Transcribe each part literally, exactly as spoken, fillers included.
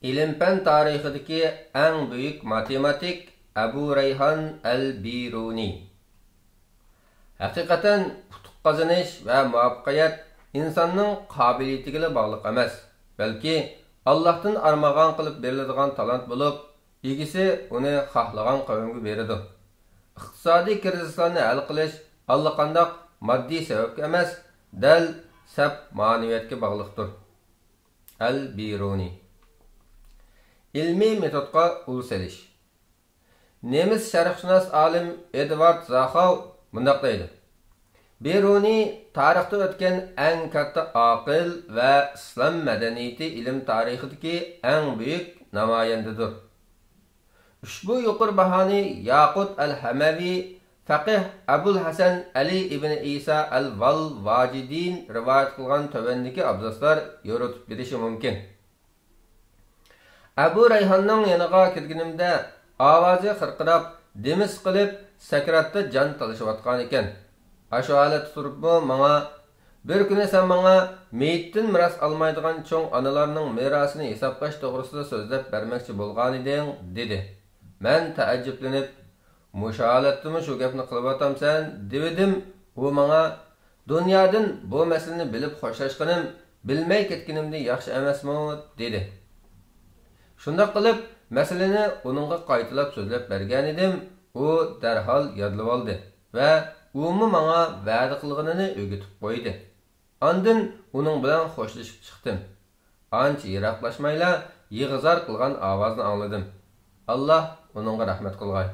ئىلىم-پەن تارىخىدىكى ئەڭ بۈيۈك ماتېماتىك ئەبۇ رەيھان ئەل بىرۇنى. ھەقىقەتەن، ئۇتۇق قازىنىش ۋە مۇۋەپپەقىيەت ئىنساننىڭ قابىلىيىتىگىلا باغلىق ئەمەس، بەلكى ئاللاھتىن ئارمىغان قىلىپ بېرىلىدىغان تالانت بولۇپ، ئىگىسى ئۇنى خاھلىغان قەۋمگە بېرىدۇ. ئىقتىسادىي كىرىزىسلارنى ھەل قىلىش ئاللىقانداق ماددىي سەۋەبكە ئەمەس، دەل سەپ مەنىۋىيەتكە باغلىقتۇر. ئەل بىرۇنى. ئىلمىي مېتودقا ئۇل سېلىش. نېمىس شەرقشۇناس ئالىم ئېدۋارد زاخاۋ مۇنداق دەيدۇ: بىرۇنى تارىختا ئۆتكەن ئەڭ كاتتا ئاقىل ۋە ئىسلام مەدەنىيىتى ئىلىم تارىخىدىكى ئەڭ بۈيۈك نامايەندىدۇر. ئۇشبۇ يۇقىرى باھانى ياقۇت ئەل ھەمەۋى، فەقىھ ئەبۇل ھەسەن ئەلى ئىبنى ئىسا ئەل ۋال ۋاجىدىن رىۋايەت قىلغان تۆۋەندىكى ئابزاسلار يورۇتۇپ بېرىشى مۇمكىن. ئەبۇ رەيھاننىڭ يېنىغا كىرگىنىمدە، ئاۋازى خىرقىراپ، دېمىس قىلىپ، سەكراتتا جان تالىشىۋاتقانىكەن. ئاشۇ ھالەتتە تۇرۇپمۇ ماڭا، «بىر كۈنى سەن ماڭا مېيىتتىن مىراس ئالمايدىغان چوڭ ئانىلارنىڭ مىراسىنى ھېسابلاش توغرىسىدا سۆزلەپ بەرمەكچى بولغانىدىڭ» دېدى. مەن تەئەججۈپلىنىپ، «مۇشۇ ھالەتتىمۇ شۇ گەپنى قىلىۋاتامسەن؟» دېۋىدىم. ئۇ ماڭا، «دۇنيادىن بۇ مەسىلىنى بىلىپ خوشلاشقىنىم، بىلمەي كەتكىنىمدىن ياخشى ئەمەسمۇ؟» دېدى. شۇنداق قىلىپ، مەسىلىنى ئۇنىڭغا قايتىلاپ سۆزلەپ بەرگەنىدىم، ئۇ دەرھال يادلىۋالدى ۋە ئۇمۇ ماڭا ۋەدە قىلغىنىنى ئۆگىتىپ قويدى. ئاندىن ئۇنىڭ بىلەن خوشلىشىپ چىقتىم. ئانچە يىراقلاشمايلا يىغا-زار قىلغان ئاۋازنى ئاڭلىدىم. ئاللا ئۇنىڭغا رەھمەت قىلغاي.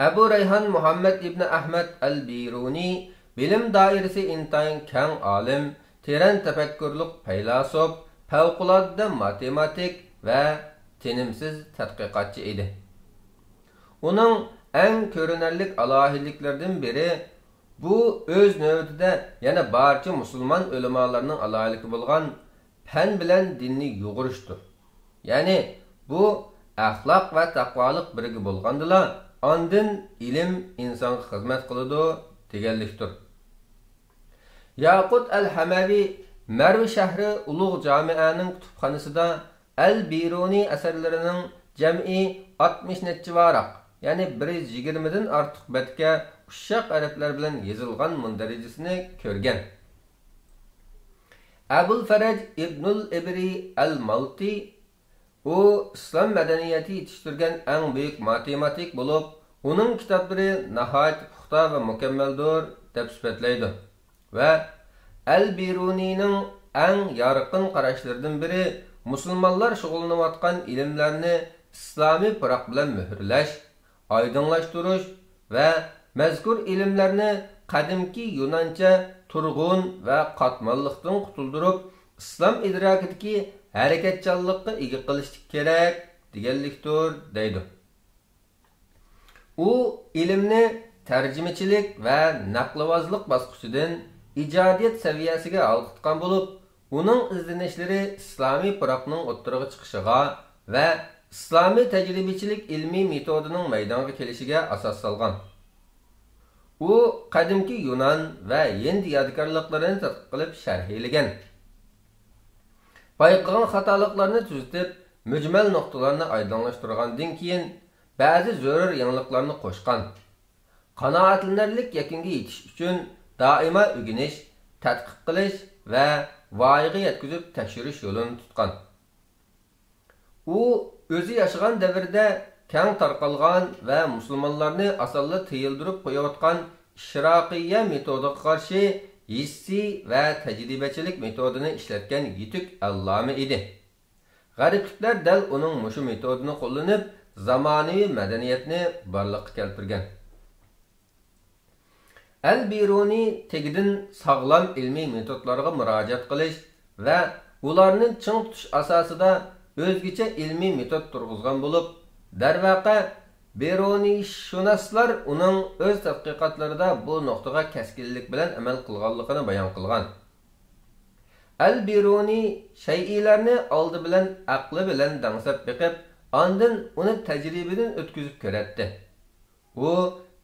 ئەبۇ رەيھان مۇھەممەد ئىبنى ئەھمەد ئەل بىرۇنى بىلىم دائىرىسى ئىنتايىن كەڭ ئالىم، تېرەن تەپەككۇرلۇق پەيلاسوپ، پەۋقۇلئاددە ماتېماتىك ۋە تىنىمسىز تەتقىقاتچى ئىدى. ئۇنىڭ ئەڭ كۆرۈنەرلىك ئالاھىدىلىكلىرىدىن بىرى، بۇ ئۆز نۆۋىتىدە يەنە بارچە مۇسۇلمان ئۆلىمالارنىڭ ئالاھىدىلىكى بولغان پەن بىلەن دىننى يۇغۇرۇشتۇر. يەنى، بۇ ئەخلاق ۋە تەقۋالىق بىرگە بولغاندىلا، ئاندىن ئىلىم ئىنسانغا خىزمەت قىلىدۇ، دېگەنلىكتۇر. ياقۇت ئەل ھەمەۋى مەرۋ شەھىرى ئۇلۇغ جامىئەنىڭ كۇتۇپخانىسىدا ئەل بىرۇنى ئەسەرلىرىنىڭ جەمئىي ئاتمىش نەچچە ۋاراق، يەنى بىر يۈز يىگىرمىدىن ئارتۇق بەتكە ئۇششاق ھەرپلەر بىلەن يېزىلغان مۇندەرىجىسىنى كۆرگەن. ئەبۇل فەرەج ئىبنۇل ئىبرى ئەل مالتى، ئۇ ئىسلام مەدەنىيىتى يېتىشتۈرگەن ئەڭ بۈيۈك ماتېماتىك بولۇپ، ئۇنىڭ كىتابلىرى ناھايىتى پۇختا ۋە مۇكەممەلدۇر، دەپ سۈپەتلەيدۇ. ۋە ئەل بىرۇنىنىڭ ئەڭ يارقىن قاراشلىرىدىن بىرى، مۇسۇلمانلار شۇغۇللىنىۋاتقان ئىلىملەرنى ئىسلامىي پۇراق بىلەن مۆھۈرلەش، ئايدىڭلاشتۇرۇش ۋە مەزكۇر ئىلىملەرنى قەدىمكى يۇنانچە تۇرغۇن ۋە قاتماللىقتىن قۇتۇلدۇرۇپ، ئىسلام ئىدراكىدىكى ھەرىكەتچانلىققا ئىگە قىلىشلىق كېرەك، دېگەنلىكتۇر، دەيدۇ. ئۇ ئىلىمنى تەرجىمىچىلىك ۋە نەقلىۋازلىق باسقۇچىدىن ئىجادىيەت سەۋىيەسىگە ھالقىتقان بولۇپ، ئۇنىڭ ئىزدىنىشلىرى ئىسلامىي پۇراقنىڭ ئوتتۇرىغا چىقىشىغا ۋە ئىسلامىي تەجرىبىچىلىك ئىلمىي مېتودىنىڭ مەيدانغا كېلىشىگە ئاساس سالغان. ئۇ قەدىمكى يۇنان ۋە ھىند يادىكارلىقلىرىنى تەتقىق قىلىپ شەرھلىگەن. بايقىغان خاتالىقلارنى تۈزىتىپ، مۈجمەل نۇقتىلارنى ئايدىڭلاشتۇرغاندىن كېيىن، بەزى زۆرۈر يېڭىلىقلارنى قوشقان. قانائەتلىنەرلىك يەكۈنگە يېتىش ئۈچۈن دائىما ئۆگىنىش، تەتقىق قىلىش ۋە ۋايىغا يەتكۈزۈپ تەكشۈرۈش يولىنى تۇتقان. ئۇ ئۆزى ياشىغان دەۋردە كەڭ تارقالغان ۋە مۇسۇلمانلارنى ئاسانلا تىيىلدۈرۈپ قويۇۋاتقان ئىشراقىيە مېتودىغا قارشى ھېسسىي ۋە تەجرىبىچىلىك مېتودىنى ئىشلەتكەن يېتۈك ئەللامە ئىدى. غەربلىكلەر دەل ئۇنىڭ مۇشۇ مېتودىنى قوللىنىپ، زامانىۋى مەدەنىيەتنى بارلىققا كەلتۈرگەن. ئەل بىرۇنى تېگىدىن ساغلام ئىلمىي مېتودلارغا مۇراجىئەت قىلىش ۋە ئۇلارنى چىڭ تۇتۇش ئاساسىدا ئۆزگىچە ئىلمىي مېتود تۇرغۇزغان بولۇپ، دەرۋەقە، بىرۇنىشۇناسلار ئۇنىڭ ئۆز تەتقىقاتلىرىدا بۇ نۇقتىغا كەسكىنلىك بىلەن ئەمەل قىلغانلىقىنى بايان قىلغان. ئەل بىرۇنى شەيئىلەرنى ئالدى بىلەن ئەقلى بىلەن دەڭسەپ بېقىپ، ئاندىن ئۇنى تەجرىبىدىن ئۆتكۈزۈپ كۆرەتتى. ئۇ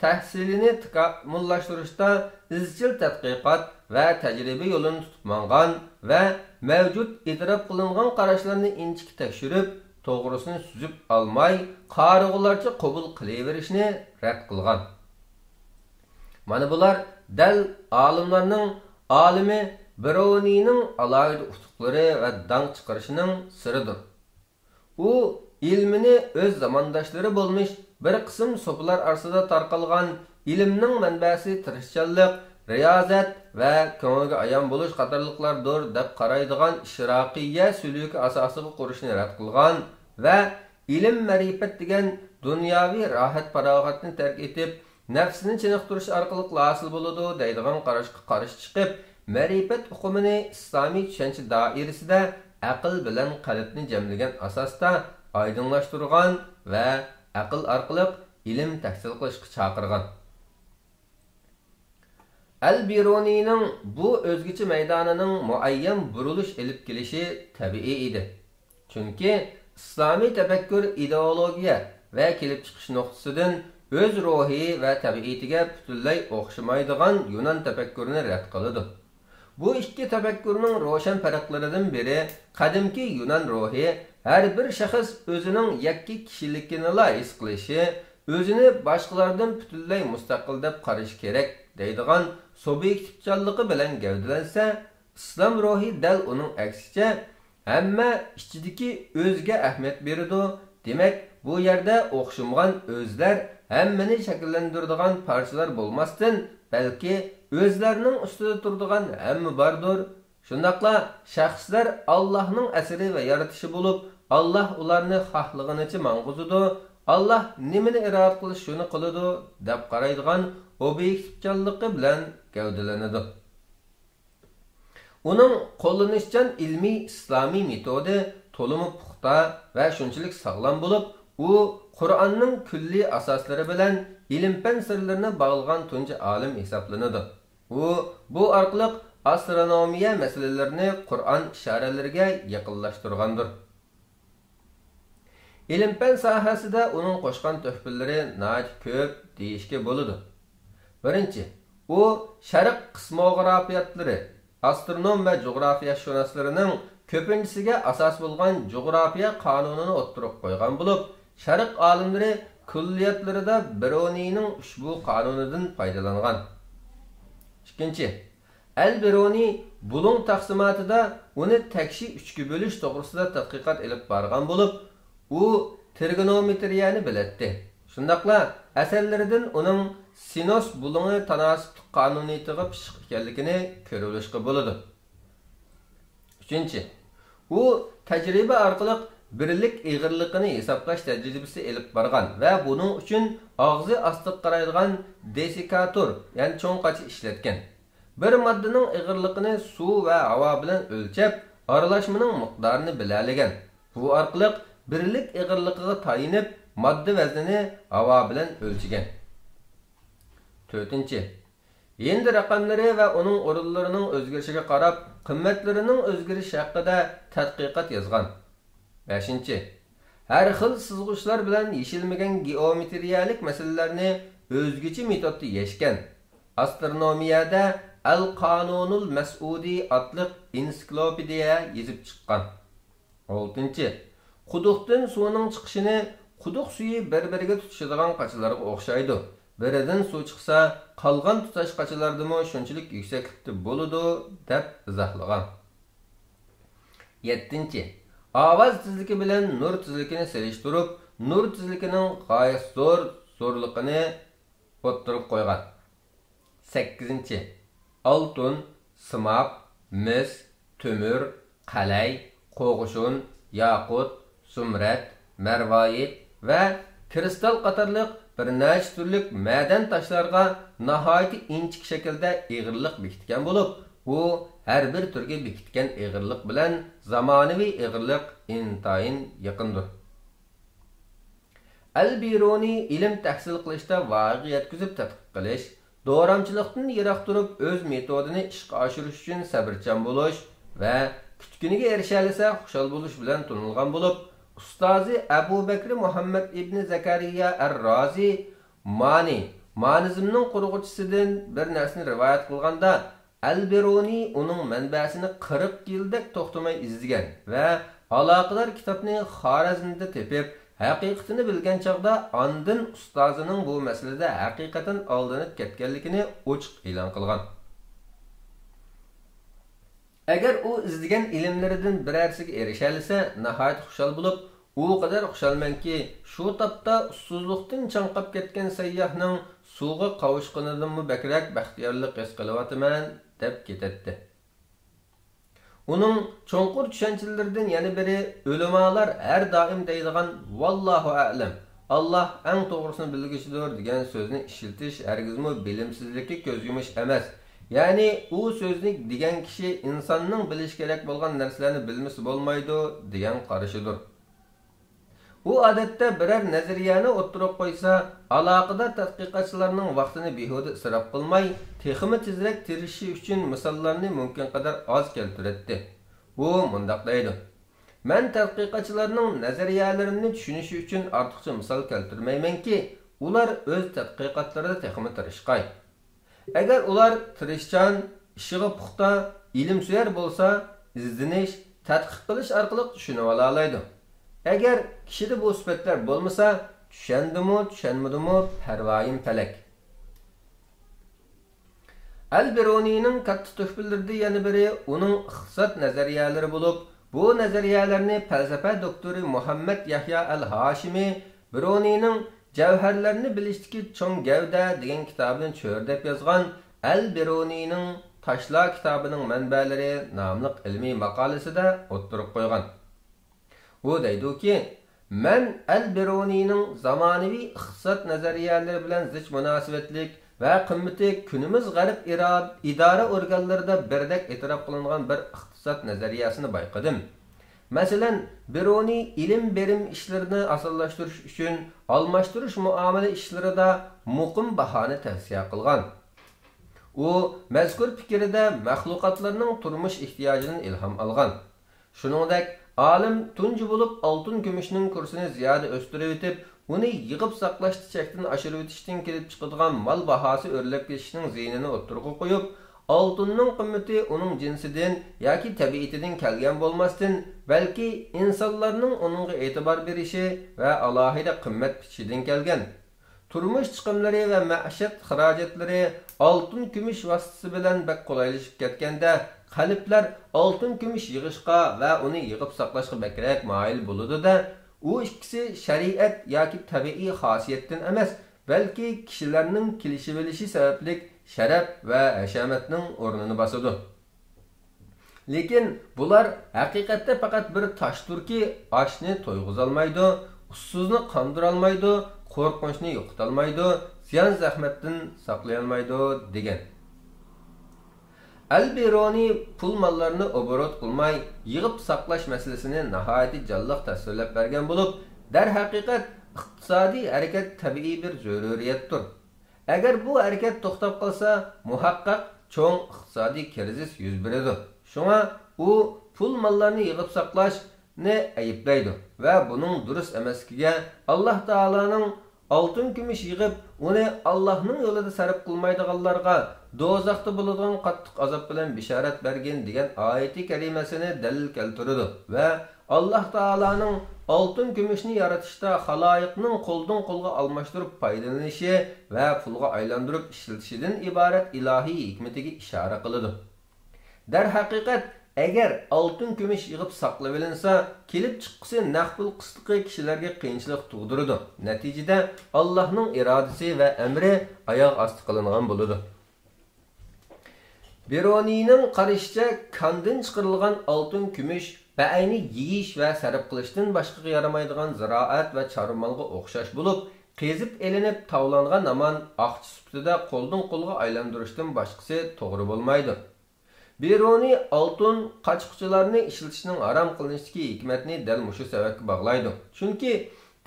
تەھسىلىنى تاكامۇللاشتۇرۇشتا ئىزچىل تەتقىقات ۋە تەجرىبە يولىنى تۇتۇپ ماڭغان ۋە مەۋجۇت ئېتىراپ قىلىنغان قاراشلارنى ئىنچىكە تەكشۈرۈپ، توغرىسىنى سۈزۈپ ئالماي، قارىغۇلارچە قوبۇل قىلىۋېرىشنى رەت قىلغان. مانا بۇلار دەل ئالىملارنىڭ ئالىمى بىرۇنىينىڭ ئالاھىدە ئۇتۇقلىرى ۋە داڭ چىقىرىشىنىڭ سىرىدۇر. ئۇ ئىلمىنى ئۆز زامانداشلىرى بولمىش بىر قىسىم سوپىلار ئارىسىدا تارقالغان ئىلىمنىڭ مەنبەسى تىرىشچانلىق، رىيازەت ۋە كۆڭۈلگە ئايان بولۇش قاتارلىقلاردۇر دەپ قارايدىغان ئىشراقىيە سۈلۈكى ئاساسىغا قۇرۇشنى رەت قىلغان ۋە ئىلىم-مەرىپەت دېگەن دۇنياۋى راھەت-پاراغەتنى تەرك ئېتىپ، نەپسىنى چېنىقتۇرۇش ئارقىلىق ھاسىل بولىدۇ دەيدىغان قاراشقا قارشى چىقىپ، مەرىپەت ئۇقۇمىنى ئىسلامىي چۈشەنچە دائىرىسىدە ئەقىل بىلەن قەلبنى جەملىگەن ئاساستا ئايدىڭلاشتۇرغان ۋە ئەقىل ئارقىلىق ئىلىم تەھسىل قىلىشقا چاقىرغان. ئەل بىرۇنىينىڭ بۇ ئۆزگىچە مەيدانىنىڭ مۇئەييەن بۇرۇلۇش ئېلىپ كېلىشى تەبىئىي ئىدى. چۈنكى ئىسلامىي تەپەككۇر ئىدېئولوگىيە ۋە كېلىپ چىقىش نۇقتىسىدىن ئۆز روھى ۋە تەبىئىتىگە پۈتۈنلەي ئوخشىمايدىغان يۇنان تەپەككۇرىنى رەت قىلىدۇ. بۇ ئىككى تەپەككۇرنىڭ روشەن پەرقلىرىدىن بىرى، قەدىمكى يۇنان روھى ھەر بىر شەخس ئۆزىنىڭ يەككە كىشىلىكىنىلا ھېس قىلىشى، ئۆزىنى باشقىلاردىن پۈتۈنلەي مۇستەقىل دەپ قارىشى كېرەك دەيدىغان سۇبيېكتىپچانلىقى بىلەن گەۋدىلەنسە، ئىسلام روھى دەل ئۇنىڭ ئەكسىچە، ھەممە ئىچىدىكى ئۆزىگە ئەھمىيەت بېرىدۇ. دېمەك، بۇ يەردە ئوخشىمىغان ئۆزلەر ھەممىنى شەكىللەندۈرىدىغان پارچىلار بولماستىن، بەلكى ئۆزلەرنىڭ ئۈستىدە تۇرىدىغان ھەممە باردۇر. شۇنداقلا شەخسلەر ئاللاھنىڭ ئەسىرى ۋە يارىتىشى بولۇپ، ئاللاھ ئۇلارنى خاھلىغىنىچە ماڭغۇزىدۇ، ئاللاھ نېمىنى ئىرادە قىلسا شۇنى قىلىدۇ، دەپ قارايدىغان ئوبيېكتىپچانلىقى بىلەن گەۋدىلىنىدۇ. ئۇنىڭ قوللىنىشچان ئىلمىي ئىسلامىي مېتودى تولىمۇ پۇختا ۋە شۇنچىلىك ساغلام بولۇپ، ئۇ قۇرئاننىڭ كۈللىي ئاساسلىرى بىلەن ئىلىم-پەن سىرلىرىنى باغلىغان تۇنجى ئالىم ھېسابلىنىدۇ. ئۇ بۇ ئارقىلىق ئاسترونومىيە مەسىلىلىرىنى قۇرئان ئىشارەلىرىگە يېقىنلاشتۇرغاندۇر. ئىلىم-پەن ساھەسىدە ئۇنىڭ قوشقان تۆھپىلىرى ناھايىتى كۆپ دېيىشكە بولىدۇ. بىرىنچى، ئۇ شەرق قىسموغرافىياتلىرى، ئاسترونوم ۋە جۇغراپىيەشۇناسلىرىنىڭ كۆپىنچىسىگە ئاساس بولغان جۇغراپىيە قانۇنىنى ئوتتۇرىغا قويغان بولۇپ، شەرق ئالىملىرى كۈللىياتلىرىدا بىرۇنىينىڭ ئۇشبۇ قانۇنىدىن پايدىلانغان. ئىككىنچى، ئەل بىرۇنى بۇلۇڭ تەقسىماتىدا ئۇنى تەكشى ئۈچكە بۆلۈش توغرىسىدا تەتقىقات ئېلىپ بارغان بولۇپ، ئۇ ترىگونومېترىيەنى بىلەتتى. شۇنداقلا ئەسەرلىرىدىن ئۇنىڭ سىنوس بۇلۇڭى تاناسىپلىق قانۇنىيىتىغا پىششىق ئىكەنلىكىنى كۆرۈۋېلىشقا بولىدۇ. ئۈچىنچى، ئۇ تەجرىبە ئارقىلىق بىرلىك ئېغىرلىقىنى ھېسابلاش تەجرىبىسى ئېلىپ بارغان ۋە بۇنىڭ ئۈچۈن ئاغزى ئاستىغا قارايدىغان دېسىكاتور، يەنى چوڭ قاچا ئىشلەتكەن. بىر ماددىنىڭ ئېغىرلىقىنى سۇ ۋە ھاۋا بىلەن ئۆلچەپ، ئارىلاشمىنىڭ مىقدارىنى بىلەلىگەن. بۇ ئارقىلىق بىرلىك ئېغىرلىقىغا تايىنىپ، ماددا ۋەزنىنى ھاۋا بىلەن ئۆلچىگەن. تۆتىنچى، ھىندى رەقەملىرى ۋە ئۇنىڭ ئورۇنلىرىنىڭ ئۆزگىرىشىگە قاراپ، قىممەتلىرىنىڭ ئۆزگىرىشى ھەققىدە تەتقىقات يازغان. بەشىنچى، ھەر خىل سىزغۇچلار بىلەن يېشىلمىگەن گېئومېترىيەلىك مەسىلىلەرنى ئۆزگىچە مېتودتا يەشكەن. ئاسترونومىيەدە ئەل قانۇنۇل مەسئۇدى ئاتلىق ئېنسىكلوپېدىيە يېزىپ چىققان. ئالتىنچى، قۇدۇقتىن سۇنىڭ چىقىشىنى قۇدۇق سۈيى بىر-بىرىگە تۇتىشىدىغان قاچىلارغا ئوخشايدۇ. بىرىدىن سۇ چىقسا، قالغان تۇتاش قاچىلاردىمۇ شۇنچىلىك يۈكسەكلىكتە بولىدۇ، دەپ ئىزاھلىغان. يەتتىنچى، ئاۋاز تېزلىكى بىلەن نۇر تېزلىكىنى سېلىشتۇرۇپ، نۇر تېزلىكىنىڭ غايەت زور زورلۇقىنى ئوتتۇرىغا قويغان. سەككىزىنچى، ئالتۇن، سىماب، مىس، تۆمۈر، قەلەي، قوغۇشۇن، ياقۇت، زۇمرەت، مەرۋايىت ۋە كىرىستال قاتارلىق بىر نەچچە تۈرلۈك مەدەن تاشلارغا ناھايىتى ئىنچىكە شەكىلدە ئېغىرلىق بېكىتكەن بولۇپ، ئۇ ھەر بىر تۈرگە بېكىتكەن ئېغىرلىق بىلەن زامانىۋى ئېغىرلىق ئىنتايىن يېقىندۇر. ئەل بىرۇنى ئىلىم تەھسىل قىلىشتا ۋايىغا يەتكۈزۈپ تەتقىق قىلىش، دورامچىلىقتىن يىراق تۇرۇپ، ئۆز مېتودىنى ئىشقا ئاشۇرۇش ئۈچۈن سەۋرچان بولۇش ۋە كۈتكىنىگە ئېرىشەلىسە خۇشال بولۇش بىلەن تونۇلغان بولۇپ، ئۇستازى ئەبۇ بەكرى مۇھەممەد ئىبنى زەكەرىيا ئەر رازى مانى، مانىزمنىڭ قۇرغۇچىسىدىن بىر نەرسىنى رىۋايەت قىلغاندا، ئەلبېرۇنى ئۇنىڭ مەنبەسىنى قىرىق يىلدەك توختىماي ئىزدىگەن ۋە ئالاقىدار كىتابنى خارەزمدە تېپىپ، ھەقىقىتىنى بىلگەن چاغدا ئاندىن ئۇستازىنىڭ بۇ مەسىلىدە ھەقىقەتەن ئالدىنىپ كەتكەنلىكىنى ئوچۇق ئېلان قىلغان. ئەگەر ئۇ ئىزدىگەن ئىلىملىرىدىن بىرەرسىگە ئېرىشەلىسە، ناھايىتى خۇشال بولۇپ، ئۇ قەدەر خۇشالمەنكى، شۇ تاپتا ئۇسسۇزلۇقتىن چاڭقاپ كەتكەن سەيياھنىڭ سۇغا قاۋۇشقىنىدىنمۇ بەكرەك بەختىيارلىق ھېس قىلىۋاتىمەن، دەپ كېتەتتى. ئۇنىڭ چوڭقۇر چۈشەنچىلىرىدىن يەنە بىرى، ئۆلىمالار ھەر دائىم دەيدىغان «ۋاللاھۇ ئەئلەم»، «ئاللاھ ئەڭ توغرىسىنى بىلگۈچىدۇر» دېگەن سۆزنى ئىشلىتىش ھەرگىزمۇ بىلىمسىزلىككە كۆز يۇمۇش ئەمەس، يەنى ئۇ سۆزنى دېگەن كىشى ئىنساننىڭ بىلىشى كېرەك بولغان نەرسىلەرنى بىلمىسە بولمايدۇ دېگەن قارىشىدۇر. ئۇ ئادەتتە بىرەر نەزەرىيەنى ئوتتۇرىغا قويسا، ئالاقىدار تەتقىقاتچىلارنىڭ ۋاقتىنى بىھۇدە ئىسراپ قىلماي، تېخىمۇ تېزرەك تىرىشىشى ئۈچۈن مىساللارنى مۇمكىنقەدەر ئاز كەلتۈرەتتى. ئۇ مۇنداق دەيدۇ: «مەن تەتقىقاتچىلارنىڭ نەزەرىيەلىرىنى چۈشىنىشى ئۈچۈن ئارتۇقچە مىسال كەلتۈرمەيمەنكى، ئۇلار ئۆز تەتقىقاتلىرىدا تېخىمۇ تىرىشقاي. ئەگەر ئۇلار تىرىشچان، ئىشىغا پۇختا، ئىلىمسۆيەر بولسا، ئىزدىنىش، تەتقىق قىلىش ئارقىلىق چۈشىنىۋالالايدۇ. ئەگەر كىشىدە بۇ سۈپەتلەر بولمىسا، چۈشەندىمۇ، چۈشەنمىدىمۇ، پەرۋايىم پەلەك.» ئەلبېرۇنىنىڭ كاتتا تۆھپىلىرىدىن يەنە بىرى ئۇنىڭ ئىقتىساد نەزەرىيەلىرى بولۇپ، بۇ نەزەرىيەلەرنى پەلسەپە دوكتورى مۇھەممەد يەھيا ئەل ھاشىمى بىرۇنىنىڭ «جەۋھەرلەرنى بىلىشتىكى چوڭ گەۋدە» دېگەن كىتابىنى چۆرىدەپ يازغان ئەلبېرۇنىنىڭ «تاشلار كىتابىنىڭ مەنبەلىرى» ناملىق ئىلمىي ماقالىسىدە ئوتتۇرىغا قويغان. ئۇ دەيدۇكى، مەن ئەلبېرۇنىنىڭ زامانىۋى ئىقتىساد نەزەرىيەلىرى بىلەن زىچ مۇناسىۋەتلىك ۋە قىممىتى كۈنىمىز غەرب ئىرا-، ئىدارە ئورگانلىرىدا بىردەك ئېتىراپ قىلىنغان بىر ئىقتىساد نەزەرىيەسىنى بايقىدىم. مەسىلەن، بىرۇنى ئىلىم بېرىم ئىشلىرىنى ئاسانلاشتۇرۇش ئۈچۈن ئالماشتۇرۇش مۇئامىلە ئىشلىرىدا مۇقىم باھانى تەۋسىيە قىلغان. ئۇ مەزكۇر پىكرىدە مەخلۇقاتلارنىڭ تۇرمۇش ئېھتىياجىدىن ئىلھام ئالغان. شۇنىڭدەك، ئالىم تۇنجى بولۇپ ئالتۇن كۈمۈشنىڭ كۇرسىنى زىيادە ئۆستۈرۈۋېتىپ، ئۇنى يىغىپ ساقلاشتا چەكتىن ئاشۇرۇۋېتىشتىن كېلىپ چىقىدىغان مال باھاسى ئۆرلەپ كېتىشنىڭ زىيىنىنى ئوتتۇرىغا قويۇپ، ئالتۇننىڭ قىممىتى ئۇنىڭ جىنسىدىن ياكى تەبىئىتىدىن كەلگەن بولماستىن، بەلكى ئىنسانلارنىڭ ئۇنىڭغا ئېتىبار بېرىشى ۋە ئالاھىدە قىممەت بىچىشىدىن كەلگەن. تۇرمۇش چىقىملىرى ۋە مەئىشەت خىراجەتلىرى ئالتۇن كۈمۈش ۋاسىتىسى بىلەن بەك قولايلىشىپ كەتكەندە، قەلبلەر ئالتۇن كۈمۈش يىغىشقا ۋە ئۇنى يىغىپ ساقلاشقا بەكرەك مايىل بولىدۇ-دە، ئۇ ئىككىسى شەرىئەت ياكى تەبىئىي خاسىيەتتىن ئەمەس، بەلكى كىشىلەرنىڭ كېلىشىۋېلىشى سەۋەبلىك شەرەپ ۋە ھەشەمەتنىڭ ئورنىنى باسىدۇ. لېكىن بۇلار ھەقىقەتتە پەقەت بىر تاشتۇركى، ئاچنى تويغۇزالمايدۇ، ئۇسسۇزنى قاندۇرالمايدۇ، قورقۇنچنى يوقىتالمايدۇ، زىيان-زەخمەتتىن ساقلىيالمايدۇ، دېگەن. ئەلبېرۇنى پۇل ماللارنى ئوبوروت قىلماي، يىغىپ ساقلاش مەسىلىسىنى ناھايىتى جانلىق تەسۋىرلەپ بەرگەن بولۇپ، دەرھەقىقەت، ئىقتىسادىي ھەرىكەت تەبىئىي بىر زۆرۈرىيەتتۇر. ئەگەر بۇ ھەرىكەت توختاپ قالسا، مۇھەققەق چوڭ ئىقتىسادىي كىرىزىس يۈز بېرىدۇ. شۇڭا ئۇ پۇل ماللارنى يىغىپ ساقلاشنى ئەيىبلەيدۇ ۋە بۇنىڭ دۇرۇس ئەمەسلىكىگە، ئاللاھ تائالانىڭ «ئالتۇن كۈمۈش يىغىپ، ئۇنى ئاللاھنىڭ يولىدا سەرپ قىلمايدىغانلارغا دوزاختا بولىدىغان قاتتىق ئازاب بىلەن بېشارەت بەرگىن» دېگەن ئايىتى كەرىمەسىنى دەلىل كەلتۈرىدۇ ۋە ئاللاھ تائالانىڭ ئالتۇن كۈمۈشنى يارىتىشتا خالايىقنىڭ قولدىن قولغا ئالماشتۇرۇپ پايدىلىنىشى ۋە پۇلغا ئايلاندۇرۇپ ئىشلىتىشىدىن ئىبارەت ئىلاھىي ھېكمىتىگە ئىشارە قىلىدۇ. دەرھەقىقەت، ئەگەر ئالتۇن كۈمۈش يىغىپ ساقلىۋېلىنسا، كېلىپ چىققۇسى نەق پۇل قىستىقى كىشىلەرگە قىيىنچىلىق تۇغدۇرىدۇ. نەتىجىدە، ئاللاھنىڭ ئىرادىسى ۋە ئەمرى ئاياغ ئاستى قىلىنغان بولىدۇ. بىرونىنىڭ قارىشىچە، كاندىن چىقىرىلغان ئالتۇن كۈمۈش بەئەينى يېيىش ۋە سەرپ قىلىشتىن باشقىغا يارىمايدىغان زىرائەت ۋە چارۋا مالغا ئوخشاش بولۇپ، قېزىپ ئېلىنىپ تاۋلانغان ھامان ئاقچا سۈپىتىدە قولدىن قولغا ئايلاندۇرۇشتىن باشقىسى توغرا بولمايدۇ. بىرونى ئالتۇن قاچا-قۇچىلارنى ئىشلىتىشنىڭ ھارام قىلىنىشىدىكى ھېكمەتنى دەل مۇشۇ سەۋەبكە باغلايدۇ. چۈنكى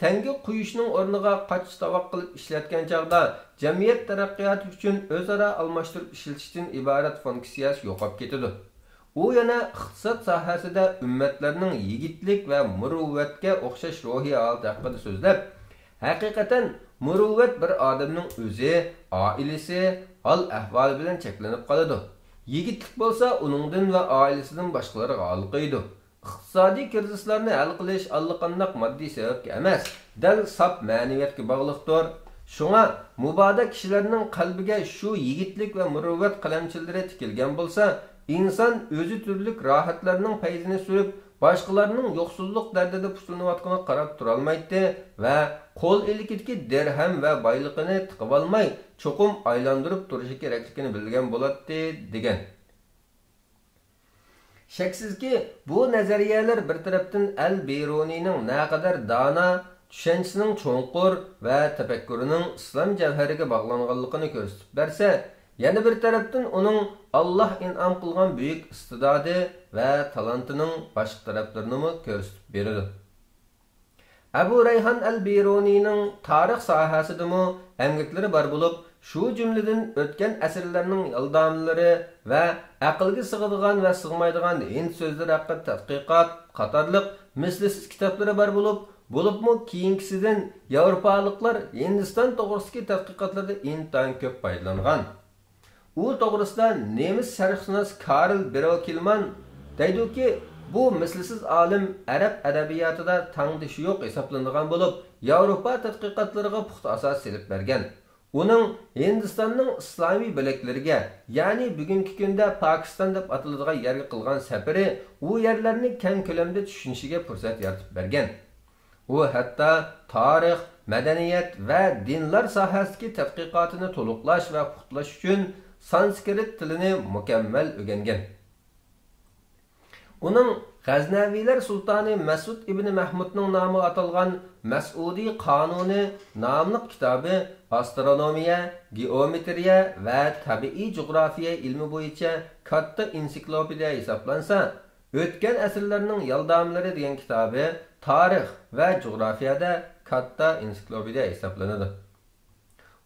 تەڭگە قۇيۇشنىڭ ئورنىغا قاچا تاۋاق قىلىپ ئىشلەتكەن چاغدا، جەمئىيەت تەرەققىياتى ئۈچۈن ئۆزئارا ئالماشتۇرۇپ ئىشلىتىشتىن ئىبارەت فۇنكسىيەسى يوقاپ كېتىدۇ. ئۇ يەنە ئىقتىساد ساھەسىدە ئۈممەتلەرنىڭ يىگىتلىك ۋە مۇرۇۋۋەتكە ئوخشاش روھىي ھالىتى ھەققىدە سۆزلەپ، ھەقىقەتەن، مۇرۇۋۋەت بىر ئادەمنىڭ ئۆزى، ئائىلىسى، ھال-ئەھۋالى بىلەن چەكلىنىپ قالىدۇ. يىگىتلىك بولسا ئۇنىڭدىن ۋە ئائىلىسىدىن باشقىلارغا ھالقىيدۇ. ئىقتىسادىي كىرىزىسلارنى ھەل قىلىش ئاللىقانداق ماددىي سەۋەبكە ئەمەس، دەل ساپ مەنىۋىيەتكە باغلىقتۇر. شۇڭا مۇبادا كىشىلەرنىڭ قەلبىگە شۇ يىگىتلىك ۋە مۇرۇۋۋەت قەلەمچىلىرى تىكىلگەن بولسا، ئىنسان ئۆزى تۈرلۈك راھەتلەرنىڭ پەيزىنى سۈرۈپ، باشقىلارنىڭ يوقسۇزلۇق دەردىدە پۇسۇلىنىۋاتقىنىغا قاراپ تۇرالمايتتى ۋە قول ئىلكىدىكى دىرھەم ۋە بايلىقىنى تىقىۋالماي، چوقۇم ئايلاندۇرۇپ تۇرۇشى كېرەكلىكىنى بىلگەن بولاتتى، دېگەن. شەكسىزكى، بۇ نەزەرىيەلەر بىر تەرەپتىن ئەل بىرۇنىنىڭ نەقەدەر دانا، چۈشەنچىسىنىڭ چوڭقۇر ۋە تەپەككۇرىنىڭ ئىسلام جەۋھىرىگە باغلانغانلىقىنى كۆرسىتىپ بەرسە، يەنە بىر تەرەپتىن ئۇنىڭ ئاللاھ ئىنئام قىلغان بۈيۈك ئىستىدادى ۋە تالانتىنىڭ باشقا تەرەپلىرىنىمۇ كۆرسىتىپ بېرىدۇ. ئەبۇ رەيھان ئەل بىرۇنىنىڭ تارىخ ساھەسىدىمۇ ئەمگەكلىرى بار بولۇپ، شۇ جۈملىدىن ئۆتكەن ئەسىرلەرنىڭ يالدامىلىرى ۋە ئەقىلگە سىغىدىغان ۋە سىغمايدىغان ھىند سۆزلىرى ھەققىدە تەتقىقات قاتارلىق مىسلىسىز كىتابلىرى بار بولۇپ، بولۇپمۇ كېيىنكىسىدىن ياۋروپالىقلار ھىندىستان توغرىسىدىكى تەتقىقاتلىرىدا ئىنتايىن كۆپ پايدىلانغان. ئۇ توغرىسىدا نېمىس شەرقشۇناس كارل بروكلمان دەيدۇكى، بۇ مىسلىسىز ئالىم ئەرەب ئەدەبىياتىدا تەڭدىشى يوق ھېسابلىنىدىغان بولۇپ، ياۋروپا تەتقىقاتلىرىغا پۇختا ئاساس سېلىپ بەرگەن. ئۇنىڭ ھىندىستاننىڭ ئىسلامىي بۆلەكلىرىگە، يەنى بۈگۈنكى كۈندە پاكىستان دەپ ئاتىلىدىغان يەرگە قىلغان سەپىرى ئۇ يەرلەرنى كەڭ كۆلەمدە چۈشىنىشىگە پۇرسەت يارىتىپ بەرگەن. ئۇ ھەتتا تارىخ، مەدەنىيەت ۋە دىنلار ساھەسىدىكى تەتقىقاتىنى تولۇقلاش ۋە پۇختىلاش ئۈچۈن سانسكرىت تىلىنى مۇكەممەل ئۆگەنگەن. ئۇنىڭ غەزنەۋىلەر سۇلتانى مەسئۇد ئىبنى مەھمۇدنىڭ نامىغا ئاتالغان مەسئۇدى قانۇنى ناملىق كىتابى ئاسترونومىيە، گېئومېترىيە ۋە تەبىئىي جۇغراپىيە ئىلمى بويىچە كاتتا ئېنسىكلوپېدىيە ھېسابلانسا، ئۆتكەن ئەسىرلەرنىڭ يالدامىلىرى دېگەن كىتابى تارىخ ۋە جۇغراپىيەدە كاتتا ئېنسىكلوپېدىيە ھېسابلىنىدۇ.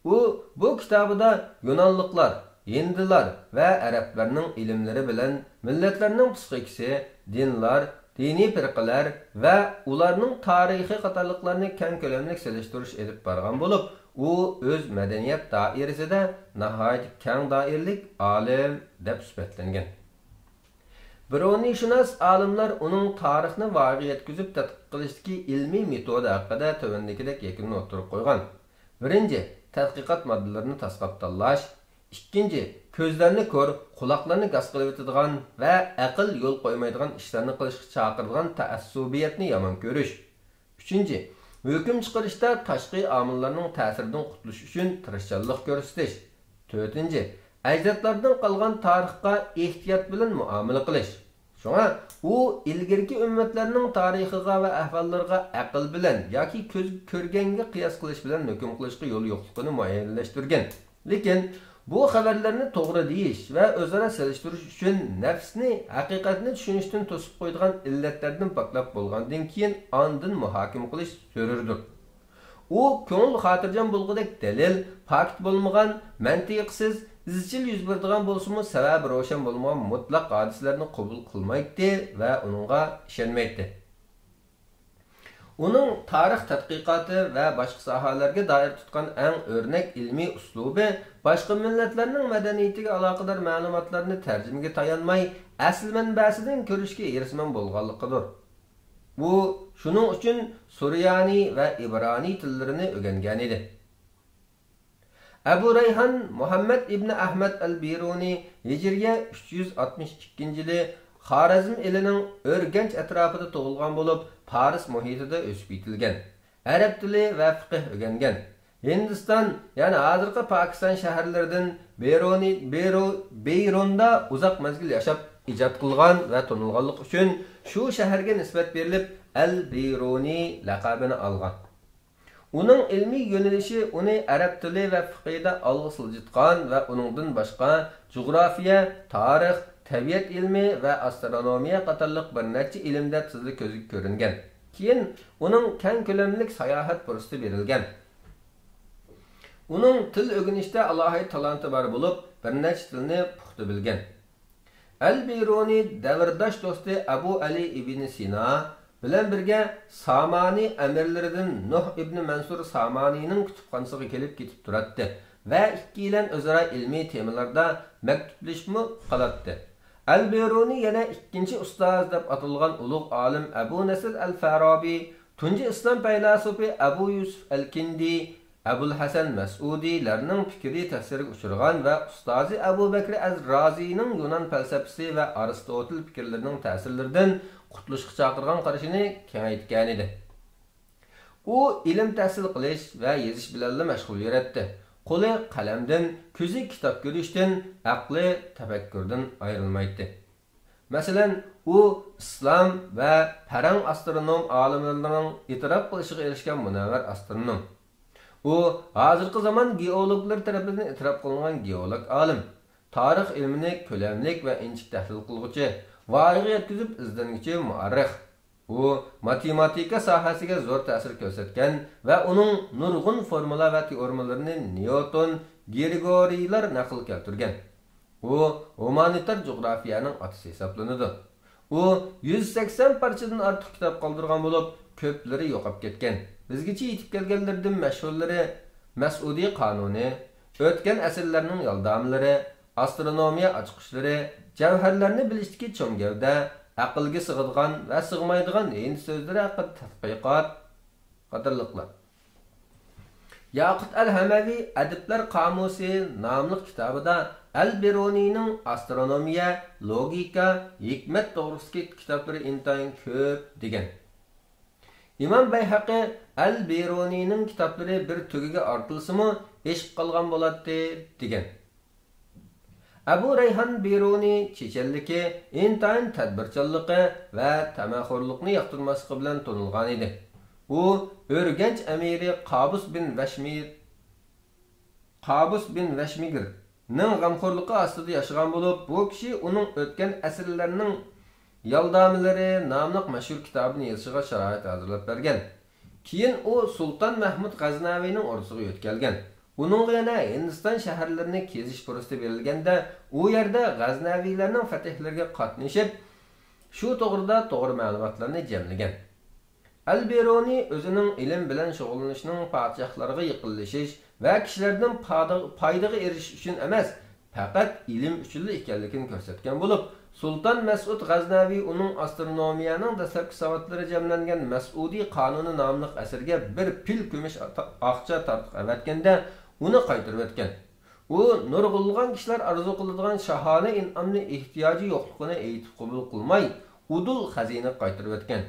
ئۇ بۇ كىتابىدا يۇنانلىقلار، ھىندىلار ۋە ئەرەبلەرنىڭ ئىلىملىرى بىلەن مىللەتلەرنىڭ پسىخىكىسى، دىنلار، دىنىي پىرقىلەر ۋە ئۇلارنىڭ تارىخى قاتارلىقلارنى كەڭ كۆلەملىك سېلىشتۇرۇش ئېلىپ بارغان بولۇپ، ئۇ ئۆز مەدەنىيەت دائىرىسىدە ناھايىتى كەڭ دائىرىلىك ئالىم دەپ سۈپەتلەنگەن. بىرۇنىيشۇناس ئالىملار ئۇنىڭ تارىخنى ۋايىغا يەتكۈزۈپ تەتقىق قىلىشتىكى ئىلمىي مېتودى ھەققىدە تۆۋەندىكىدەك يەكۈننى ئوتتۇرىغا قويغان. بىرىنچى، تەتقىقات ماددىلىرىنى تاسقاپ تاللاش. ئىككىنچى، كۆزلەرنى كور، قۇلاقلارنى گاس قىلىۋېتىدىغان ۋە ئەقىل يول قويمايدىغان ئىشلارنى قىلىشقا چاقىرىدىغان تەئەسسۇبىيەتنى يامان كۆرۈش. ئۈچىنچى، ھۆكۈم چىقىرىشتا تاشقى ئامىللارنىڭ تەسىرىدىن قۇتۇلۇش ئۈچۈن تىرىشچانلىق كۆرسىتىش. تۆتىنچى، ئەجدادلاردىن قالغان تارىخقا ئېھتىيات بىلەن مۇئامىلە قىلىش. شۇڭا ئۇ ئىلگىرىكى ئۈممەتلەرنىڭ تارىخىغا ۋە ئەھۋاللىرىغا ئەقىل بىلەن ياكى كۆز كۆرگەنگە قىياس قىلىش بىلەن ھۆكۈم قىلىشقا يول يوقلۇقىنى مۇئەييەنلەشتۈرگەن. لېكىن بۇ خەۋەرلەرنى توغرا دېيىش ۋە ئۆزئارا سېلىشتۇرۇش ئۈچۈن نەپسنى ھەقىقەتنى چۈشىنىشتىن توسۇپ قويىدىغان ئىللەتلەردىن پاكلاپ بولغاندىن كېيىن ئاندىن مۇھاكىمە قىلىش زۆرۈردۇر. ئۇ كۆڭۈل خاتىرجەم بولغۇدەك دەلىل، پاكىت بولمىغان، مەنتىقسىز، ئىزچىل يۈز بېرىدىغان بولسىمۇ سەۋەبى روشەن بولمىغان مۇتلەق ھادىسىلەرنى قوبۇل قىلمايتتى ۋە ئۇنىڭغا ئىشەنمەيتتى. ئۇنىڭ تارىخ تەتقىقاتى ۋە باشقا ساھەلەرگە دائىر تۇتقان ئەڭ ئۆرنەك ئىلمىي ئۇسلۇبى باشقا مىللەتلەرنىڭ مەدەنىيىتىگە ئالاقىدار مەلۇماتلارنى تەرجىمىگە تايانماي، ئەسلى مەنبەسىدىن كۆرۈشكە ھېرىسمەن بولغانلىقىدۇر. ئۇ شۇنىڭ ئۈچۈن سۇريانىي ۋە ئىبرانىي تىللىرىنى ئۆگەنگەنىدى. ئەبۇ رەيھان مۇھەممەد ئىبنى ئەھمەد ئەل بىرۇنى ھىجرىيە ئۈچ يۈز ئاتمىش ئىككىنچى يىلى خارەزم ئېلىنىڭ ئۆرگەنچ ئەتراپىدا تۇغۇلغان بولۇپ، پارس مۇھىتىدا ئۆسۈپ يېتىلگەن. ئەرەب تىلى ۋە فىقىھ ئۆگەنگەن. ھىندىستان، يەنى ھازىرقى پاكىستان شەھەرلىرىدىن بېرونى، بېرو، بېيروندا ئۇزاق مەزگىل ياشاپ ئىجاد قىلغان ۋە تونۇلغانلىقى ئۈچۈن شۇ شەھەرگە نىسبەت بېرىلىپ، ئەل بىرۇنى لەقەبىنى ئالغان. ئۇنىڭ ئىلمىي يۆنىلىشى ئۇنى ئەرەب تىلى ۋە فىقھىدا ئالغا سىلجىتقان ۋە ئۇنىڭدىن باشقا جۇغراپىيە، تارىخ، تەبىئەت ئىلمى ۋە ئاسترونومىيە قاتارلىق بىر نەچچە ئىلىمدە تېزلا كۆزگە كۆرۈنگەن. كېيىن ئۇنىڭ كەڭ كۆلەملىك ساياھەت پۇرسىتى بېرىلگەن. ئۇنىڭ تىل ئۆگىنىشتە ئالاھىدە تالانتى بار بولۇپ، بىر نەچچە تىلنى پۇختا بىلگەن. ئەل بىرۇنى دەۋرداش دوستى ئەبۇ ئەلى ئىبنى سىنا بىلەن بىرگە سامانى ئەمىرلىرىدىن نۇھ ئىبنى مەنسۇر سامانىنىڭ كۇتۇپخانىسىغا كېلىپ كېتىپ تۇراتتى. ۋە ئىككىيلەن ئۆزئارا ئىلمىي تېمىلاردا مەكتۇپلىشىپمۇ قالاتتى. ئەل بىرۇنى يەنە ئىككىنچى ئۇستاز دەپ ئاتالغان ئۇلۇغ ئالىم ئەبۇ نەسر ئەل فارابى، تۇنجى ئىسلام پەيلاسوپى ئەبۇ يۈسۈف ئەل كىندى، ئەبۇل ھەسەن مەسئۇدىلەرنىڭ پىكرىي تەسىرىگە ئۇچرىغان ۋە ئۇستازى ئەبۇ بەكرى ئەز رازىنىڭ يۇنان پەلسەپىسى ۋە ئارستوتېل پىكىرلىرىنىڭ تەسىرلىرىدىن قۇتۇلۇشقا چاقىرغان قارىشىنى كېڭەيتكەنىدى. ئۇ ئىلىم تەھسىل قىلىش ۋە يېزىش بىلەنلا مەشغۇل يۈرەتتى. قولى قەلەمدىن، كۆزى كىتاب كۆرۈشتىن، ئەقلى تەپەككۇردىن ئايرىلمايتتى. مەسىلەن، ئۇ ئىسلام ۋە پەرەڭ ئاسترونوم ئالىملىرىنىڭ ئېتىراپ قىلىشىغا ئېرىشكەن مۇنەۋۋەر ئاسترونوم. ئۇ ھازىرقى زامان گېئولوگلىرى تەرىپىدىن ئېتىراپ قىلىنغان گېئولوگ ئالىم، تارىخ ئىلمىنى كۆلەملىك ۋە ئىنچىكە تەھلىل قىلغۇچى، ۋايىغا يەتكۈزۈپ ئىزدەنگۈچى مۇئەررىخ. ئۇ ماتېماتىكا ساھەسىگە زور تەسىر كۆرسەتكەن ۋە ئۇنىڭ نۇرغۇن فورمۇلا ۋە تېئورېمىلىرىنى نيۇتون، گرېگورىيلار نەقىل كەلتۈرگەن. ئۇ ھۇمانىتار جۇغراپىيەنىڭ ئاتىسى ھېسابلىنىدۇ. ئۇ يۈز سەكسەن پارچىدىن ئارتۇق كىتاب قالدۇرغان بولۇپ، كۆپلىرى يوقاپ كەتكەن. بىزگىچە يېتىپ كەلگەنلىرىدىن مەشھۇرلىرى مەسئۇدى قانۇنى، ئۆتكەن ئەسىرلەرنىڭ يالدامىلىرى، ئاسترونومىيە ئاچقۇچلىرى، جەۋھەرلەرنى بىلىشتىكى چوڭ گەۋدە، ئەقىلگە سىغىدىغان ۋە سىغمايدىغان ھىندى سۆزلىرى ھەققىدە تەتقىقات قاتارلىقلار. ياقۇت ئەل ھەمەۋى ئەدىبلەر قامۇسى ناملىق كىتابىدا ئەل بىرۇنىنىڭ ئاسترونومىيە، لوگىكا، ھېكمەت توغرىسىدىكى كىتابلىرى ئىنتايىن كۆپ، دېگەن. ئىمام بەيھەقى ئەل بىرۇنىنىڭ كىتابلىرى بىر تۈگىگە ئارتىلسىمۇ ئېشىپ قالغان بولاتتى، دېگەن. ئەبۇ رەيھان بىرۇنى چېچەنلىكى، ئىنتايىن تەدبىرچانلىقى ۋە تەمەخورلۇقنى ياقتۇرماسلىقى بىلەن تونۇلغانىدى. ئۇ ئۆرگەنچ ئەمىرى قابۇس بىن ۋەشمىر، قابۇس بىن ۋەشمىگىرنىڭ غەمخورلۇقى ئاستىدا ياشىغان بولۇپ، بۇ كىشى ئۇنىڭ ئۆتكەن ئەسىرلەرنىڭ يالدامىلىرى ناملىق مەشھۇر كىتابىنى يېزىشىغا شارائىت ھازىرلاپ بەرگەن. كېيىن ئۇ سۇلتان مەھمۇد غەزنەۋىنىڭ ئوردىسىغا يۆتكەلگەن. ئۇنىڭغا يەنە ھىندىستان شەھەرلىرىنى كېزىش پۇرسىتى بېرىلگەندە، ئۇ يەردە غەزنەۋىلەرنىڭ فەتھلىرىگە قاتنىشىپ، شۇ توغرىدا توغرا مەلۇماتلارنى جەملىگەن. ئەل بىرۇنى ئۆزىنىڭ ئىلىم بىلەن شۇغۇللىنىشنىڭ پادىشاھلارغا يېقىنلىشىش ۋە كىشىلەردىن پادا-، پايدىغا ئېرىشىش ئۈچۈن ئەمەس، پەقەت ئىلىم ئۈچۈنلا ئىكەنلىكىنى كۆرسەتكەن بولۇپ، سۇلتان مەسئۇد غەزنەۋى ئۇنىڭ ئاسترونومىيەنىڭ دەسلەپكى ساۋاتلىرى جەملەنگەن مەسئۇدى قانۇنى ناملىق ئەسىرىگە بىر پىل كۈمۈش ئاتا-، ئاقچا تارتۇق ئەۋەتكەندە، ئۇنى قايتۇرۇۋەتكەن. ئۇ نۇرغۇنلىغان كىشىلەر ئارزۇ قىلىدىغان شاھانە ئىنئامنى ئېھتىياجى يوقلۇقىنى ئېيتىپ قوبۇل قىلماي، ئۇدۇل خەزىنىگە قايتۇرۇۋەتكەن.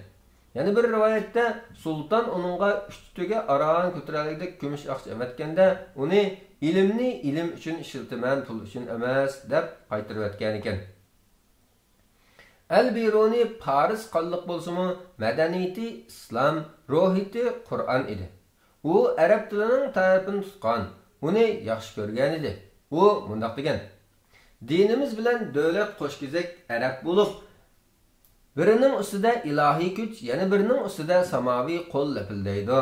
يەنە بىر رىۋايەتتە، سۇلتان ئۇنىڭغا ئۈچ تۆگە ئاران كۆتۈرەلىگۈدەك كۈمۈش ئاقچا ئەۋەتكەندە، ئۇنى ئىلىمنى ئىلىم ئۈچۈن ئىشلىتىمەن، پۇل ئۈچۈن ئەمەس، دەپ قايتۇرۇۋەتكەنىكەن. ئەل بىرۇنى پارس خانلىق بولسىمۇ، مەدەنىيىتى ئىسلام، روھىيىتى قۇرئان ئىدى. ئۇ ئەرەب تىلىنىڭ تەرىپىنى تۇتقان، ئۇنى ياخشى كۆرگەنىدى. ئۇ مۇنداق دېگەن: دىنىمىز بىلەن دۆلەت قوشكېزەك ئەرەب بولۇپ، بىرىنىڭ ئۈستىدە ئىلاھىي كۈچ، يەنە بىرىنىڭ ئۈستىدە ساماۋى قول لەپىلدەيدۇ.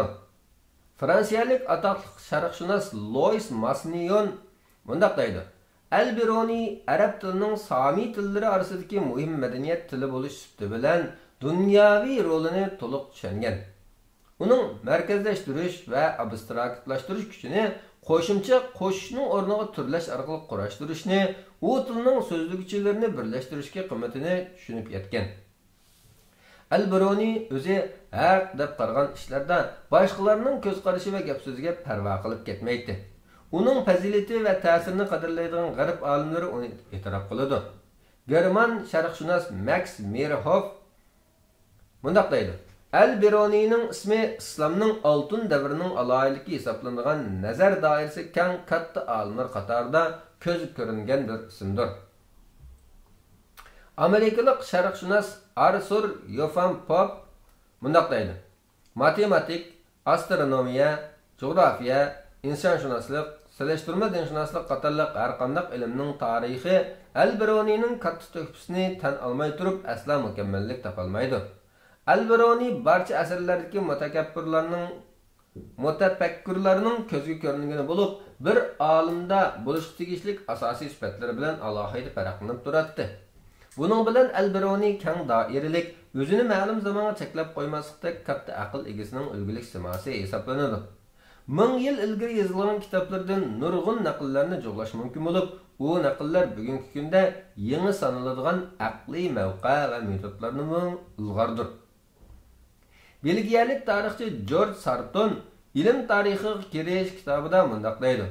فرانسىيەلىك ئاتاقلىق شەرقشۇناس لويىس ماسنىيون مۇنداق دەيدۇ: ئەل بىرۇنى ئەرەب تىلىنىڭ سامى تىللىرى ئارىسىدىكى مۇھىم مەدەنىيەت تىلى بولۇش سۈپىتى بىلەن دۇنياۋى رولىنى تولۇق چۈشەنگەن. ئۇنىڭ مەركەزلەشتۈرۈش ۋە ئابستراكتلاشتۇرۇش كۈچىنى قوشۇمچە قوشۇشنىڭ ئورنىغا تۈرلەش ئارقىلىق قۇراشتۇرۇشنى، ئۇ تىلنىڭ سۆزلىگۈچىلىرىنى بىرلەشتۈرۈشكە قىممىتىنى چۈشىنىپ يەتكەن. ئەل بىرۇنى ئۆزى ھەق دەپ قارىغان ئىشلاردا باشقىلارنىڭ كۆز قارىشى ۋە گەپ سۆزىگە پەرۋا قىلىپ كەتمەيتتى. ئۇنىڭ پەزىلىتى ۋە تەسىرىنى قەدىرلەيدىغان غەرب ئالىملىرى ئۇنى ئېتىراپ قىلىدۇ. گېرمان شەرقشۇناس ماكس مېيرھوف مۇنداق دەيدۇ: ئەل بىرۇنىنىڭ ئىسمى ئىسلامنىڭ ئالتۇن دەۋرىنىڭ ئالاھىدىلىكى ھېسابلىنىدىغان نەزەر دائىرىسى كەڭ كاتتا ئالىملار قاتارىدا كۆزگە كۆرۈنگەن بىر ئىسىمدۇر. ئامېرىكىلىق شەرقشۇناس ئارسۇر يوفام پوپ مۇنداق دەيدۇ: ماتېماتىك، ئاسترونومىيە، جۇغراپىيە، ئىنسانشۇناسلىق، سېلىشتۇرما دىنشۇناسلىق قاتارلىق ھەرقانداق ئىلىمنىڭ تارىخى ئەل بىرۇنىنىڭ كاتتا تۆھپىسىنى تەن ئالماي تۇرۇپ ئەسلا مۇكەممەللىك تاپالمايدۇ. ئەل بىرۇنى بارچە ئەسىرلەردىكى مۇتەكەببىرلارنىڭ، مۇتەپەككۇرلارنىڭ كۆزگە كۆرۈنگىنى بولۇپ، بىر ئالىمدا بولۇشقا تېگىشلىك ئاساسىي سۈپەتلىرى بىلەن ئالاھىدە پەرقلىنىپ تۇراتتى. بۇنىڭ بىلەن ئەل بىرۇنى كەڭ دائىرىلىك، ئۆزىنى مەلۇم زامانغا چەكلەپ قويماسلىقتەك كاتتا ئەقىل ئىگىسىنىڭ ئۈلگىلىك سىماسى ھېسابلىنىدۇ. مىڭ يىل ئىلگىرى يېزىلغان كىتابلىرىدىن نۇرغۇن نەقىللەرنى جۇغلاش مۇمكىن بولۇپ، ئۇ نەقىللەر بۈگۈنكى كۈندە يېڭى سانىلىدىغان ئەقلىي مەۋقە ۋە مېتودلارنىمۇ ئىلغاردۇر. بېلگىيەلىك تارىخچى جورج سارتون ئىلىم تارىخىغا كىرىش كىتابىدا مۇنداق دەيدۇ: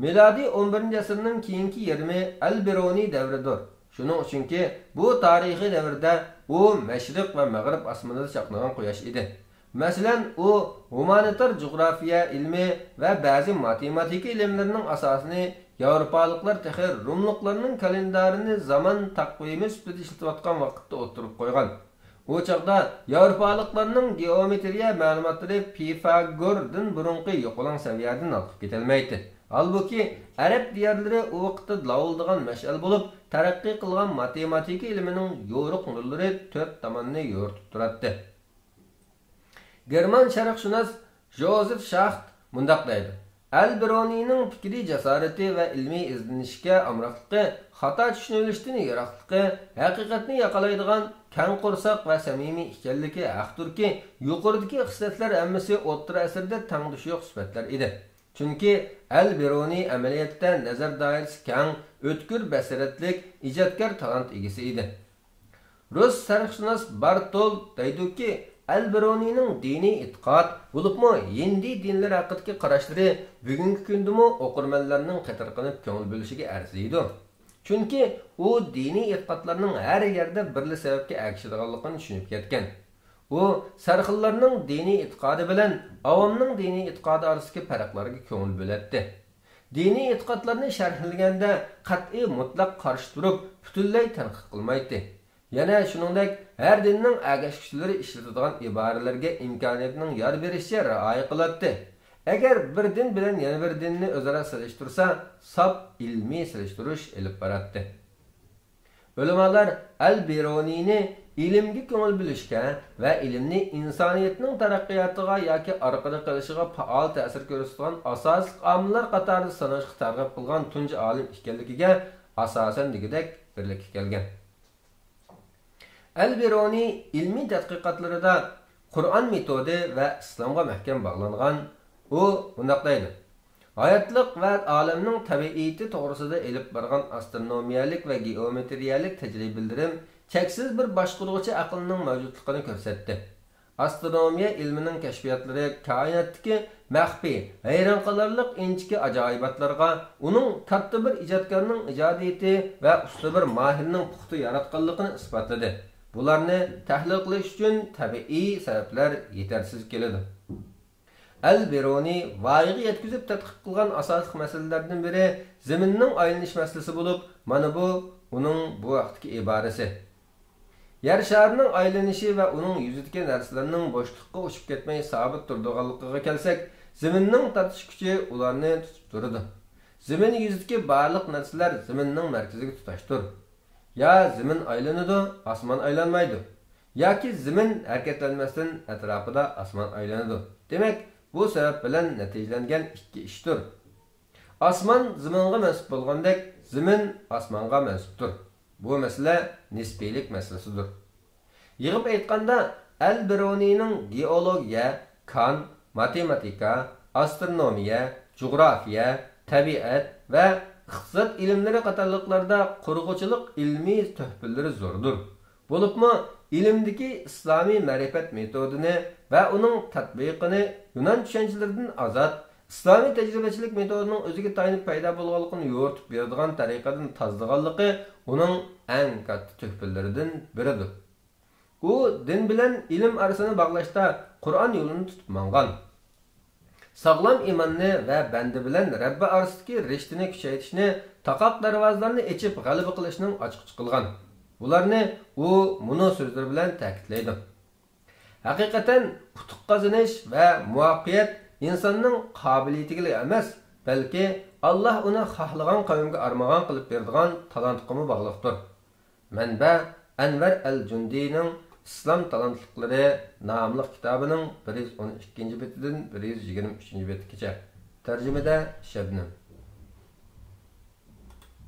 مىلادىي ئون بىرىنچى ئەسىرنىڭ كېيىنكى يېرىمى ئەل بىرۇنى دەۋرىدۇر. شۇنىڭ ئۈچۈنكى، بۇ تارىخىي دەۋردە ئۇ مەشرىق ۋە مەغرىب ئاسمىنىدا چاقنىغان قۇياش ئىدى. مەسىلەن، ئۇ ھۇمانىتار جۇغراپىيە ئىلمى ۋە بەزى ماتېماتىكا ئىلىملىرىنىڭ ئاساسىنى ياۋروپالىقلار تېخى روملۇقلارنىڭ كالېندارىنى زامان تەقۋىمى سۈپىتىدە ئىشلىتىۋاتقان ۋاقىتتا ئوتتۇرىغا قويغان. ئۇ چاغدا ياۋروپالىقلارنىڭ گېئومېترىيە مەلۇماتلىرى پىفاگوردىن بۇرۇنقى يوقىلاڭ سەۋىيەدىن ھالقىپ كېتەلمەيتتى. ھالبۇكى، ئەرەب دىيارلىرى ئۇ ۋاقىتتا لاۋۇلدىغان مەشئەل بولۇپ، تەرەققىي قىلغان ماتېماتىكا ئىلمىنىڭ يورۇق نۇرلىرى تۆت تاماننى يورۇتۇپ تۇراتتى. گېرمان شەرقشۇناس ژوزېف شاخت مۇنداق دەيدۇ: ئەل بىرۇنىنىڭ پىكرىي جاسارىتى ۋە ئىلمىي ئىزدىنىشكە ئامراقلىقى، خاتا چۈشىنىۋېلىشتىن يىراقلىقى، ھەقىقەتنى ياقىلايدىغان كەڭ قورساق ۋە سەمىمىي ئىكەنلىكى ھەقتۇركى، يۇقىرىدىكى خىسلەتلەر ھەممىسى ئوتتۇرا ئەسىردە تەڭدىشى يوق سۈپەتلەر ئىدى. چۈنكى ئەل بىرۇنى ئەمەلىيەتتە نەزەر دائىرىسى كەڭ، ئۆتكۈر بەسىرەتلىك، ئىجادكار تالانت ئىگىسى ئىدى. رۇس تارىخشۇناس بارتول دەيدۇكى، ئەل بىرۇنىنىڭ دىنىي ئېتىقاد، بولۇپمۇ ھىندى دىنلىرى ھەققىدىكى قاراشلىرى بۈگۈنكى كۈندىمۇ ئوقۇرمەنلەرنىڭ قېتىرقىنىپ كۆڭۈل بۆلۈشىگە ئەرزىيدۇ. چۈنكى ئۇ دىنىي ئېتىقادلارنىڭ ھەر يەردە بىرلا سەۋەبكە ئەگىشىدىغانلىقىنى چۈشىنىپ يەتكەن. ئۇ سەرخىللارنىڭ دىنىي ئېتىقادى بىلەن ئاۋامنىڭ دىنىي ئېتىقادى ئارىسىدىكى پەرقلەرگە كۆڭۈل بۆلەتتى. دىنىي ئېتىقادلارنى شەرھلىگەندە قەتئىي مۇتلەق قارشى تۇرۇپ، پۈتۈنلەي تەنقىد قىلمايتتى. يەنە شۇنىڭدەك ھەر دىننىڭ ئەگەشكۈچىلىرى ئىشلىتىدىغان ئىبارىلەرگە ئىمكانىيەتنىڭ يار بېرىشىچە رىئايە قىلاتتى. ئەگەر بىر دىن بىلەن يەنە بىر دىننى ئۆزئارا سېلىشتۇرسا، ساپ ئىلمىي سېلىشتۇرۇش ئېلىپ باراتتى. ئۆلىمالار ئەل بىرۇنىنى ئىلىمگە كۆڭۈل بۆلۈشكە ۋە ئىلىمنى ئىنسانىيەتنىڭ تەرەققىياتىغا ياكى ئارقىدا قېلىشىغا پائال تەسىر كۆرسىتىدىغان ئاساسلىق ئامىللار قاتارىدا ساناشقا تەرغىب قىلغان تۇنجى ئالىم ئىكەنلىكىگە ئاساسەن دېگۈدەك بىرلىككە كەلگەن. ئەل بىرۇنى ئىلمىي تەتقىقاتلىرىدا قۇرئان مېتودى ۋە ئىسلامغا مەھكەم باغلانغان. ئۇ مۇنداق دەيدۇ: ھاياتلىق ۋە ئالەمنىڭ تەبىئىتى توغرىسىدا ئېلىپ بارغان ئاسترونومىيەلىك ۋە گېئومېترىيەلىك تەجرىبىلىرىم چەكسىز بىر باشقۇرغۇچى ئەقىلنىڭ مەۋجۇتلۇقىنى كۆرسەتتى. ئاسترونومىيە ئىلمىنىڭ كەشپىياتلىرى كائىناتتىكى مەخپىي، ھەيران قالارلىق ئىنچىكە ئاجايىباتلارغا، ئۇنىڭ كاتتا بىر ئىجادكارنىڭ ئىجادىيىتى ۋە ئۇستا بىر ماھىرنىڭ پۇختا ياراتقانلىقىنى ئىسپاتلىدى. بۇلارنى تەھلىل قىلىش ئۈچۈن تەبىئىي سەۋەبلەر يېتەرسىز كېلىدۇ. ئەل بىرۇنى ۋايىغا يەتكۈزۈپ تەتقىق قىلغان ئاساسلىق مەسىلىلەردىن بىرى زېمىننىڭ ئايلىنىش مەسىلىسى بولۇپ، مانا بۇ ئۇنىڭ بۇ ھەقتىكى ئىبارىسى. يەر شارىنىڭ ئايلىنىشى ۋە ئۇنىڭ يۈزىدىكى نەرسىلەرنىڭ بوشلۇققا ئۇچۇپ كەتمەي سابىت تۇرىدىغانلىقىغا كەلسەك، زېمىننىڭ تارتىش كۈچى ئۇلارنى تۇتۇپ تۇرىدۇ. زېمىن يۈزىدىكى بارلىق نەرسىلەر زېمىننىڭ مەركىزىگە تۇتاشتۇر. يا زېمىن ئايلىنىدۇ، ئاسمان ئايلانمايدۇ. ياكى زېمىن ھەرىكەتلەنمەستىن ئەتراپىدا ئاسمان ئايلىنىدۇ. دېمەك، بۇ سەۋەب بىلەن نەتىجىلەنگەن ئىككى ئىشتۇر. ئاسمان زېمىنغا مەنسۇپ بولغاندەك، زېمىن ئاسمانغا مەنسۇپتۇر. بۇ مەسىلە نىسپىيلىك مەسىلىسىدۇر. يىغىپ ئېيتقاندا، ئەل بىرۇنىنىڭ گېئولوگىيە، كان، ماتېماتىكا، ئاسترونومىيە، جۇغراپىيە، تەبىئەت ۋە ئىقتىساد ئىلىملىرى قاتارلىقلاردا قۇرغۇچىلىق ئىلمىي تۆھپىلىرى زوردۇر. بولۇپمۇ ئىلىمدىكى ئىسلامىي مەرىپەت مېتودىنى ۋە ئۇنىڭ تەتبىقىنى يۇنان چۈشەنچىلىرىدىن ئازاد، ئىسلامىي تەجرىبىچىلىك مېتودىنىڭ ئۆزىگە تايىنىپ پەيدا بولغانلىقىنى يورۇتۇپ بېرىدىغان تەرىقىدىن تازىلىغانلىقى ئۇنىڭ ئەڭ كاتتا تۆھپىلىرىدىن بىرىدۇر. ئۇ دىن بىلەن ئىلىم ئارىسىنى باغلاشتا قۇرئان يولىنى تۇتۇپ ماڭغان. ساغلام ئىماننى ۋە بەندە بىلەن رەببى ئارىسىدىكى رىشتىنى كۈچەيتىشنى، تاقاق دەرۋازىلارنى ئېچىپ غەلىبە قىلىشنىڭ ئاچقۇچى قىلغان. بۇلارنى ئۇ مۇنۇ سۆزلىرى بىلەن تەكىتلەيدۇ: ھەقىقەتەن، ئۇتۇق قازىنىش ۋە مۇۋەپپەقىيەت ئىنساننىڭ قابىلىيىتىگىلا ئەمەس، بەلكى ئاللاھ ئۇنى خاھلىغان قەۋمگە ئارمىغان قىلىپ بېرىدىغان تالانتقىمۇ باغلىقتۇر. مەنبە: ئەنۋەر ئەل جۇندىنىڭ ئىسلام تالانتلىقلىرى ناملىق كىتابىنىڭ بىر يۈز ئون ئىككىنچى بېتىدىن بىر يۈز يىگىرمە ئۈچىنچى بېتىگىچە. تەرجىمىدە شەبنەم.